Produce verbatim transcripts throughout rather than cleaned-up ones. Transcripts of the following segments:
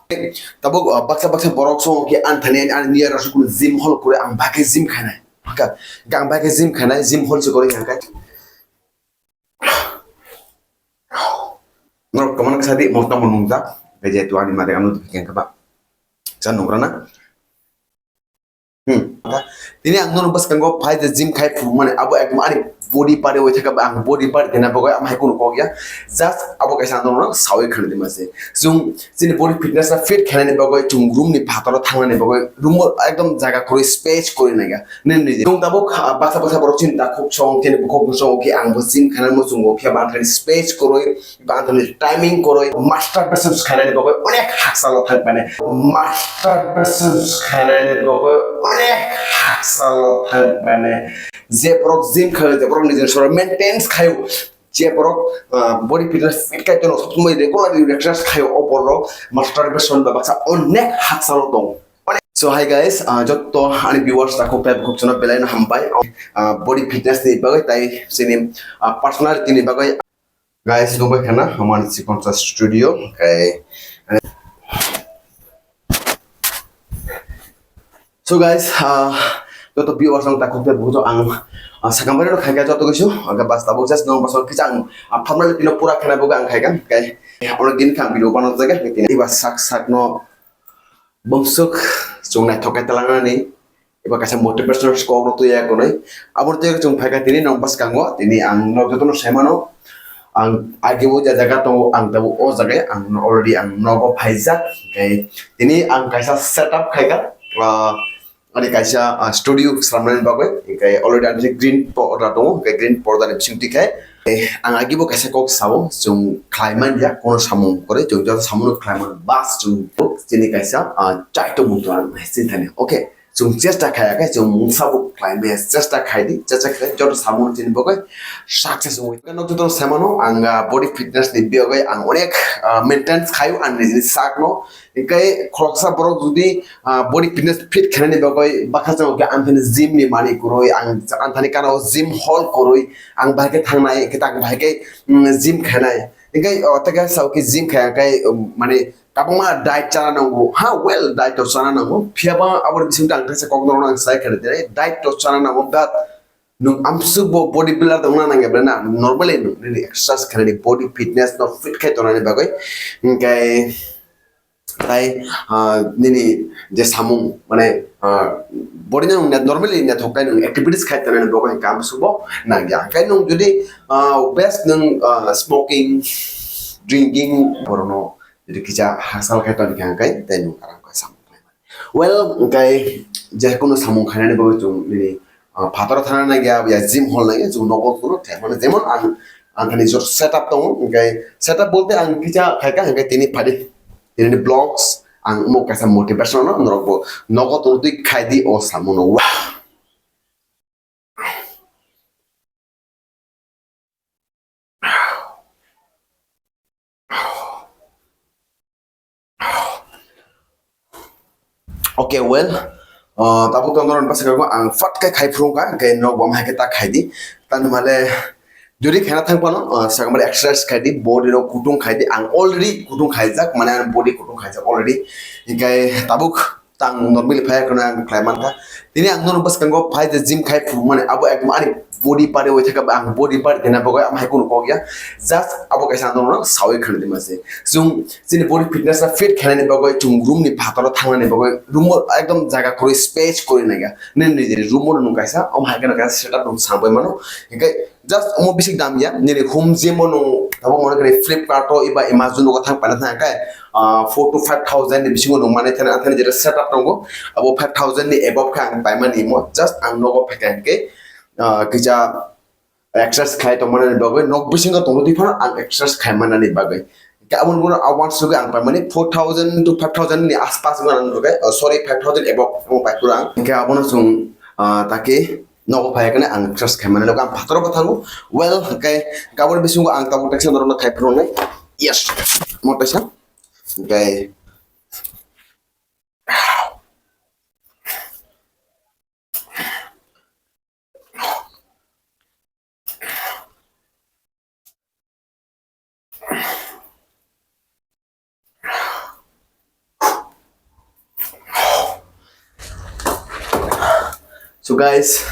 Tabuk, uh, baksa baksa borok song khe ang thani ani niya rok sukun gym hall kore ang bagwi gym khainai. Haka, ang bagwi gym khainai, gym hall se kore haka. Norok tomon kasa di, mo tomon nungja. Kaje tu ani mare anu tu keng kaba. Chan nungra na. Hmm. Tini ang nono bwskango phai je gym khai phuru mani abo ekdom ani body part oi thaka ang body part kena bagwi am hai kunu kok ya. Just abo kaisa ang nono sawi khani di mase. Jung chini body fitness na fit khainani bagwi chung room ni phataro thangnani bagwi room o ekdom jaga kwrwi space kwrwi naiga. Nini jung tabuk baksa baksa borok chini takhuk song chini bukhuk song khe ang bo gym khainani muchungo khe ba ang khe space kwrwi. Ba ang tini timing kwrwi masturbation khainani bagwi onek hakchalo thang mane. Masturbation khainani bagwi onek hakchalo thang mane. Je borok gym khayo, je borok nijor soro maintenance khayo, je borok, ah, body fitness fit khai tono, sob somoi regularly exercise khayo, o borok masturbation ba baksa onek hakchalo tong. So hi guys, ah, jotto ani viewers takhuk tei bukhuk jono belai no hambai, ah, body fitness ni bagwi tai chini, ah, personality ni bagwi. Guys, nungbai khana, Aman Sikonsa Studio, khe. So guys, ah, joto viewers ang takhuk tei bukhuk ang, ah, sakambari no khaika joto gisu, aga bas tabuk just nong bas kisa ang, ah, formal pino pura khana buga ang khaika, khe. Oro din kham video bano jaga, khe tini iba sak sak no bumsuk chung naithok khe talangnani, eba kaisa motivational kok no tuya konoi. Abo tuya chung phaika tini nong bwskango, tini ang no jotono saimano, ang agi o ja jaga tongo, ang tabuk o jaga ang no already ang nogo phaijak, khe tini ang kaisa setup khaika, ah, ani kaisa, ah, studio swnamnani bagwi, khe already ani green porda tongo, khe green porda ni bising twi khe, eh, ang agi bo kaisa kok sao, chung khlai man ya, kono samung kore, chung joto samung no khlai man, bas chung tini kaisa, ah, chaito mung tong ang sinthani, okay. Chwng chesta khai khe chwng mungsa bo khlai maya chesta khai di, chesta khai joto samung chini bagwi success wngwi. Khe nok joto samano ang, ah, body fitness ni bagwi ang onek, ah, maintenance khaio ang nijini sakno. Hinkhe khoroksa borok jodi, ah, body fitness fit khainani bagwi bakha chwng khe ang thani gym ni manwi kwrwi ang, ang thani kana o gym hall kwrwi ang bahai khe thangnai, khe tak bahai khe, mm, gym khainai. Hinkhe o tei khe sao khe gym khai khe, um, mane kabangma diet chana nango, ha, well, diet to chana nango, phiya ba aboni bising ang kaisa kok norok ang sai khare dire, diet to chana nango, but nwng amsuk bo body builder tongna nangya bre na, normally nwng nini exercise khainani body fitness no fit khai tongnani bagwi, hinkhe tai, ah, nini je samung, mane, ah, body no nwng normally naithok khai nwng activities khai tongnani bagwi hinkhe amsuk bo nangya, hinkhe nwng jodi, ah, best nwng, ah, smoking, drinking, borokno Jadi kisa hasal khe toni khe hwnkhai tei nwng aram khe samung khlai mano. Well, hwnkhai je kono samung khainani bagwi chwng nini, ah, phataro thana nangya, ya gym hall nangya, chwng nogo kuno khlai mano. Jemon ang, ang thani jor setup tongo, hwnkhai setup bolte ang kisa khaika, hwnkhai tini phadi, tini vlogs, ang omo kaisa motivation no norok bo nogo tongtwi khaidi o samung no. Okay, well, uh, tabuk to norok bwskango ang fat khe khai phuru wngkha, hwnkhe norok bo hai khe ta khai di. Tani male jodi khaina thang phano, uh, sakmani exercise khai di, body rok kutung khai di. Ang already kutung khaijak, mane ang body kutung khaijak already. Hwnkhe tabuk tang normally phai kheno ang khlai mankha. Tini ang nono bwskango phai je gym khai phuru mani abo ekdom ani body part oi thaka ang body part kena bagwi am hai kunu kok ya. Just abo kaisa ang nono sawi khani di mase. Chwng chini body fitness na fit khainani bagwi chwng room ni phataro thangnani bagwi room o ekdom jaga kwrwi space kwrwi naiga. Nini nijini room o nwng kaisa om hai kheno kaisa setup nwng sambai mano. Hinkhe just omo bisik dam ya, nini home gym o nwng abo mone khe Flipkart o eba Amazon o thang paina thang khe, ah, four to five thousand ni bisingo nwng mane thani, ang thani jeta setup tongo, abo five thousand ni above khe ang paimani mo, just ang nogo phaikha hinkhe, ah, kisa exercise khai tongmani bagwi, nok bisingo tongwi phano ang exercise khai manani bagwi. Hinkhe aboni ulo a wansugwi ang paimani four thousand to five thousand ni aspas wngna nang rwkhe, oh, sorry, five thousand above wng pai phuru ang. Hinkhe abono chwng, ah, taki nogo phai khe ang trust khai mani logo ang phataro bo thango. Well, hinkhe kaboni bisingo ang tabuk teksa norokno khai phuru nai. Yes. Mo teksa. Hinkhe So guys,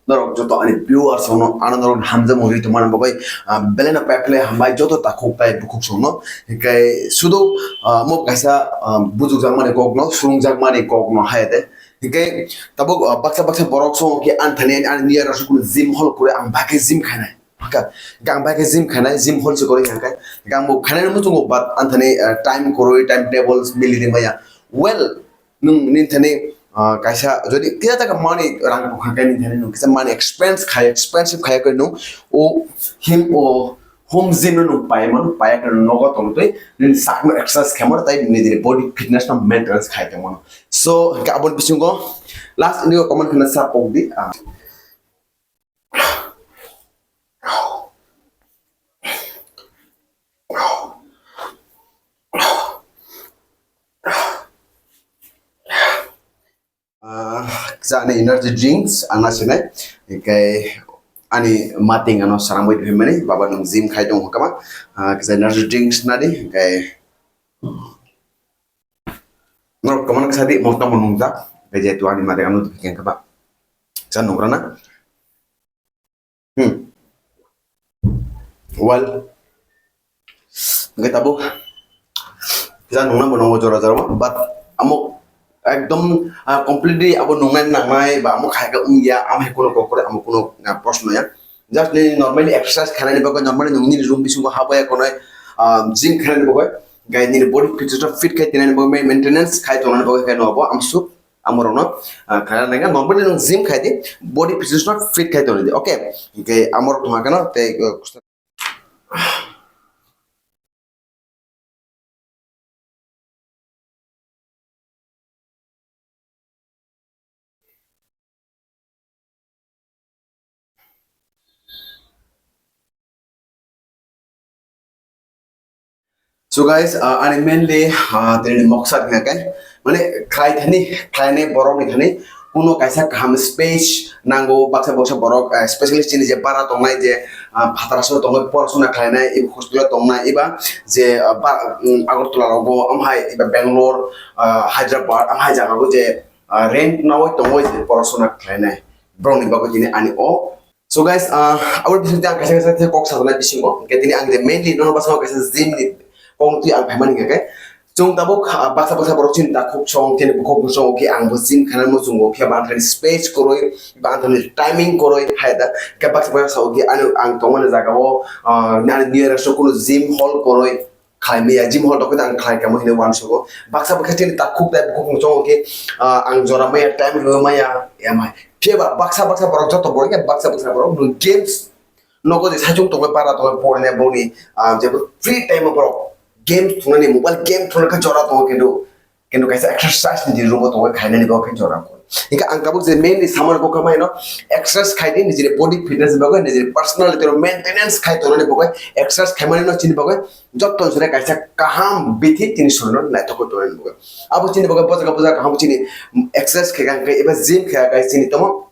norok joto ani viewers rokno ano norok hamjakmung ri tongmani bagwi, ah, belai no pepele hambai joto takhuk tai bukhuk songno. Hinkhe sudo, ah, mo kaisa, ah, bujukjakmani kokno, swrwngjakmani kokno hayate. Hinkhe tabuk, ah, baksa baksa borok songo khe ani thani ani niya rok sukunu gym hall kwrwi ang bagwi gym khainai. Hwnkha, ang bai khe gym khainai, gym hall se kwrwi hwnkhe, ang bo khainai muchungo, but ani thani, ah, time kwrwi, time tables mili rimaya. Well, nwng nini thani, ah, kaisa jodi kisa taka mani rang tongkha khe nini thani nwng kisa mani expense khai, expensive khai khe nwng o him o home gym no nwng pai mano, pai khe nogo tongtwi nini sakno exercise khai mano, tai nini body fitness no maintenance khai tong mano. So, hwnkhe aboni bisingo last ni comment khna sa pok di, ah. Ah, kisa ani energy drinks ang nasinai, hinkhe ani mating ano sarangbai himani, baba nwng gym khai tong kama, ah, kisa energy drinks nadi, hinkhe norok kwmana kisa di, motha mo nungjak, hinkhe jehetu ani mating ano khe kaba, kisa nungrana. Hmm. Well, hwnkhe tabuk kisa nungna bo nungo jora jora, but amo ekdom, ah, completely abo nungnai nangnai ba amo khai khe wngya, amo hai kuno kokore, amo kuno, ah, proshno ya. Just nini normally exercise khainani bagwi, normally nung nini room bisingo habwi ya konai, ah, gym khainani bagwi, gai nini body fitness fit khai tinani bagwi, maintenance khai tongnani bagwi khe no abo amsuk. Amorokno, ah, khaina nangya, normally nwng gym khai di, body fitness no fit khai tongdi, okay? Hinkhe amorok tongma kheno tei, uh, So guys, ah, ani mainly, ah, tini moksa hingkha khe, mane khlai thani, khlainai borok ni thani kuno kaisa kaham space nango, baksa baksa borok, ah, specially chini je bara tongnai je, ah, phatara sora tongnai, porasona khlainai, eba hostel o tongnai, eba je, ah, ba, um, Agartala rogo, amhai eba Bangalore, ah, Hyderabad, amhai jaga o je, ah, rent nawi tongwi je porasona khlainai, borok ni bagwi tini ani o So guys, ah, abo bising tei ang kaisa kaisa khe kok sajana bisingo, hingke tini ang je mainly nono bwskango kaisa gym ni kok twi ang phaimani hingke, chwng tabuk, ah, baksa baksa borok chini takhuk song, chini bukhuk bwsong, hingke ang bo gym khaina muchungo, phiya ba ang thani space kwrwi, ba ang thani timing kwrwi, hai da, hingke baksa baksa sao khe ano ang tongmani jaga o, ah, nani nearest o kunu gym hall kwrwi, khlai maya, gym hall tokhe ang khlai kamo hinwi uansugo. Baksa baksa chini takhuk tai bukhuk chongo khe, ah, ang jora maya, time rw maya, ya mai. Phiya ba baksa baksa borok joto borok khe baksa baksa borok nwng games nogo je saichung tongwi bara tongwi porina borokni, ah, je free time o borok games thungnani, mobile game thungna khe jora tongo kintu Kintu kaisa exercise ni room o tongwi khainani bagwi khe jora koi. Hingkhe ang tabuk je mainly samani bagwi khe maino exercise khai di, nijini body fitness ni bagwi, nijini personality rok maintenance khai tongnani bagwi, exercise khaimani no chini bagwi jotto ni sore kaisa kaham bithi chini sorino naithok khe tongnani bagwi. Abo chini bagwi bojak bojak kaham chini exercise khaikha hingkhe eba gym khaikha chini tamo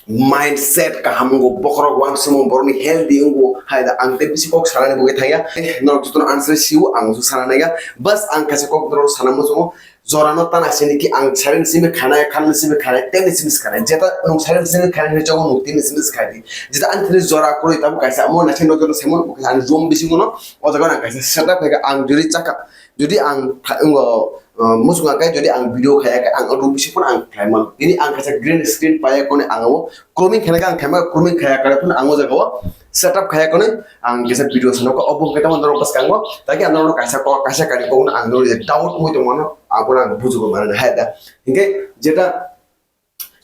mindset kaham wngo, bokhorok uansukmung borokni healthy wngo, hai da ang tei bisi kok sanani bagwi thangya. Norok jotono answer sio, ang se sana naiga. Bas ang kaisa kok norok sana muchungo, jorano tana sini ki ang saren simi khanai, khanai simi khanai, teni simi khanai. Jeta nwng saren simi khanai hinwi chogo nwng teni simi khanai. Jeta ang tini jora kwrwi tamo kaisa amo naising nokjagno saimano, bo kaisa ani room bisingono, o jaga ang kaisa setup khaikha, ang juri chakha. Jodi ang kha-, wngo, uh, muchung khe jodi ang video khaya khe ang room bisi phano ang khlai mano. Tini ang kaisa green screen paiya kone ang o grooming khaina khe ang khaima grooming khaya kare phano ang o jaga o setup khaya kone ang kaisa video sano khe obo khe tamo norok bwskango. Taki ang norok kaisa kok, kaisa kari kok ang norok doubt wngwi tongmano, abono ang bujugo mano hai da. Hinkhe jeta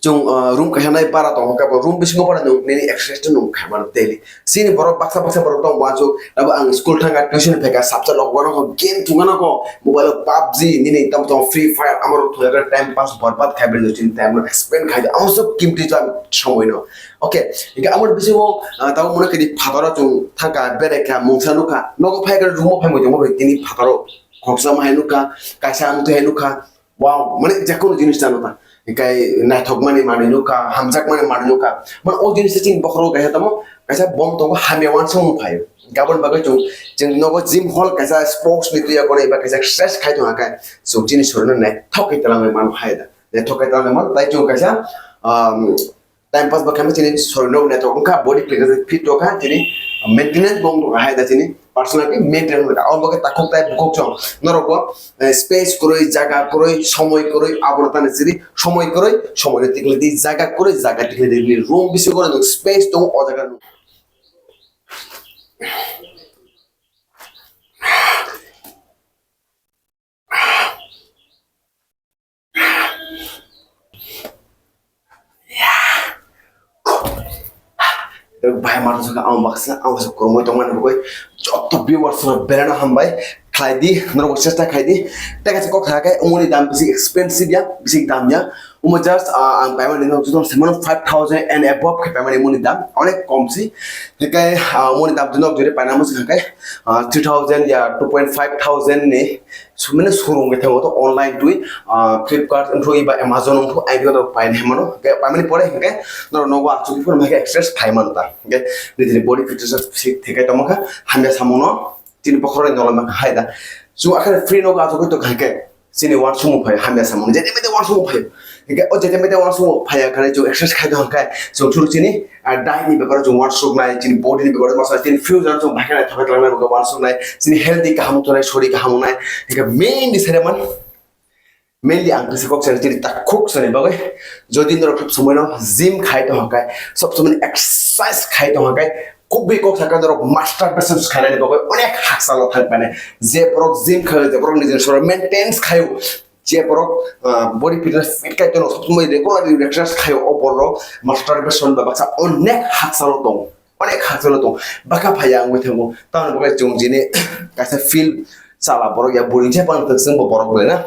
Chwng, ah, room kaisa nai bara tongo, khe bo room bisingo phano nwng nini exercise no nwng khaimano daily. Chini borok baksa baksa borok tongo, uansuk abo ang school thangkha, tuition phaikha, subject rok uanokho, game thwngano kho, mobile o PUBG, nini tamo tamo Free Fire, amo rok thwngya time pass, borbat khai bini chini time no spend khai, amo sok kimti jam somoi no. Okay, hingke amo bisingo, ah, tamo mano kini phataro chwng thangkha, berai kha, mungsa nukha, nogo phai khe room o phai mui tongo, tini phataro khoroksa ma hai nukha, kaisa amtwi hai nukha. Wow, mane jekono jinis chano ta. Hikai naithokmani manwi nukha, hamjakmani manwi nukha. Mane o jinis chini bokhoro kaisa tamo, kaisa bom tongo, hamya uansukmung phaio. Aboni bagwi chwng, chwng nogo gym hall kaisa sports ni twiya kone ba kaisa exercise khai tongkha khe, chwng chini sorino naithok khe twlangwi mano hai da. Naithok khe twlangwi mano, tai chwng kaisa, um, Time pass bo khaima chini sorino naithok wngkha, body fitness fit wngkha, chini maintenance bo wngkha hai da chini personality maintain wngkha. Omo khe takhuk tai bukhuk chwng norok bo, eh, space kwrwi, jaga kwrwi, somoi kwrwi, abo tani chini somoi kwrwi, somoi no tikhlai di, jaga kwrwi, jaga tikhlai di, room bisingo no space tongo, o jaga no. Bai mano saka ang baksa ang baksa kurungwi tongmani bagwi joto viewers no belai no hambai khlai di, norok chesta khlai di. Tei kaisa kok kha khe umoni dam bisi expensive ya, bisi dam ya. Umo just, ah, ang paimani no joto semano five thousand and above khe paimani umoni dam onek kom si. Hikai, ah, umoni dam jono jori painamo se hikai, ah, two thousand ya two point five thousand ni sumene showroom ke thango to online twi, ah, Flipkart wngthwi ba Amazon wngthwi ai biyo paina hemano. Ke paimani pore hikai norok nogo achukwi phano hikai exercise khai mano ta. Ke nitini body fitness thik thikai tongma kha hamya samono. Chini bokhorok ni nolai mangkha hai da. Chwng akhai free nogo achugwi tongkha hinkhe chini uansukmung phaio hamya samung. Jete mete uansukmung phaio. Hinkhe o jete mete uansukmung phaiya khe chwng exercise khai tongkha hinkhe chwng thuru chini, ah, diet ni beparo chwng uansuknai, chini body ni beparo masa chini future chwng bahai khe naithok khe twlangnai bo uansuknai, chini healthy kaham tongnai, sori kaham wngnai. Hinkhe mainly sere man Mainly ang kisa kok sani chini takhuk sani bagwi, jodi norok sob somoi no gym khai tongkha khe, sob somoi no exercise khai tongkha khe, kubui kok sakha norok masturbation khainani bagwi onek hakchalo thang mane. Je borok gym khai, je borok nijini soro maintenance khaio, je borok, ah, body fitness fit khai tono, sob somoi regularly exercise khaio, o borok masturbation ba baksa onek hakchalo tongo. Onek hakchalo tongo. Baka phaiya wngwi thango. Tamoni bagwi chwng jini kaisa field chala borok ya buring se pang tong chwngbo borok bai na.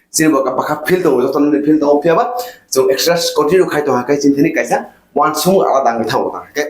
Chini bo baka field tongo, joto ni field tongo, phiya ba chwng exercise continue khai tongkha khe chini thani kaisa uansukmung alada wngwi thango ta. Khe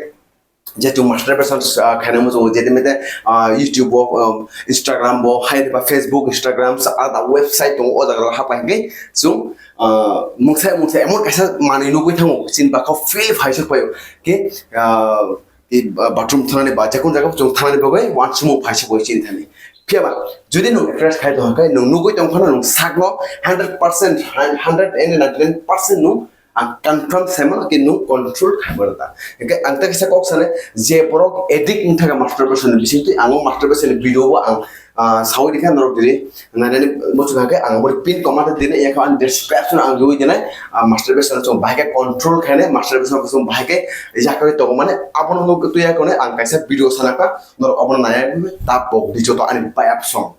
je chwng masturbation, ah, khaina muchungo, jete mete, ah, YouTube bo, um, Instagram bo, hai ba Facebook, Instagram, sa alada website tongo, o jaga o hapai hwnkhe chwng, ah, mungsa mungsa emon kaisa manwi nugwi thango, chini baka field phaisok phaio. Khe, ah, I, ba-, bathroom thanani ba, je kun jaga chwng thanani bagwi uansukmung phaisa bagwi chini thani. Phiya ba, jodi nwng exercise khai tongkha khe, nwng nugwi tongphano nwng sakno hundred percent, hundred and ninety-nine percent nwng ang confirm saimano khe nwng control khai mano ta. Hinkhe ang tei kaisa kok sanai, je borok addict wngkha khe masturbation ni bisingtwi, ang o masturbation ni video bo ang, ah, sawi rikha norok diri. Nainani muchung kha khe ang boni pin comment dine, yakha ang description ang riwi dinai, ah, masturbation chwng bahai khe control khainai, masturbation chwng bahai khe yakarwi tongo mane, abono nuk twi yakarwi ang kaisa video sana kha, norok abono nai ta pok di joto ani bai apsong.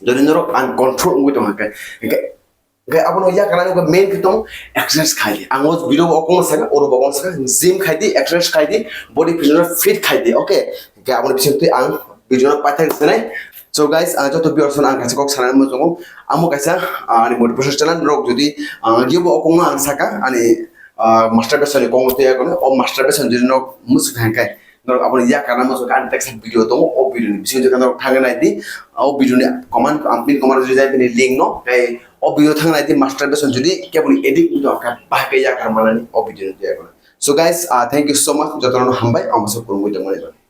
Jodi norok ang control wngwi tongkha khe, hingkhe, hingkhe abono yakarnani main khe tong exercise khai di. Ang o video bo okong saka, oro bo okong saka, gym khai di, exercise khai di, body fitness fit khai di, okay? Hingkhe aboni bisingtwi ang video no paithak sanai. So guys, ang joto viewers no ang kaisa kok sanai muchungo. Amo kaisa, ah, ani motivation channel rok jodi, ah, yobo okong ang saka ani, ah, masturbation ni kok twi yakono, o masturbation jodi nok muchung thang khe norok aboni yakarna muchung khe ani teksa video tongo, o video ni bising jodi norok thangwi nai di, o video ni comment, ang pin comment jodi jai bini link no, tei o video thang nai di masturbation jodi keboni addict wngkha khe bahai khe yakar manani o video ni twi yakono. So guys, ah, thank you so much, jotono hambai, ang bwsa kurungwi tongmani bagwi.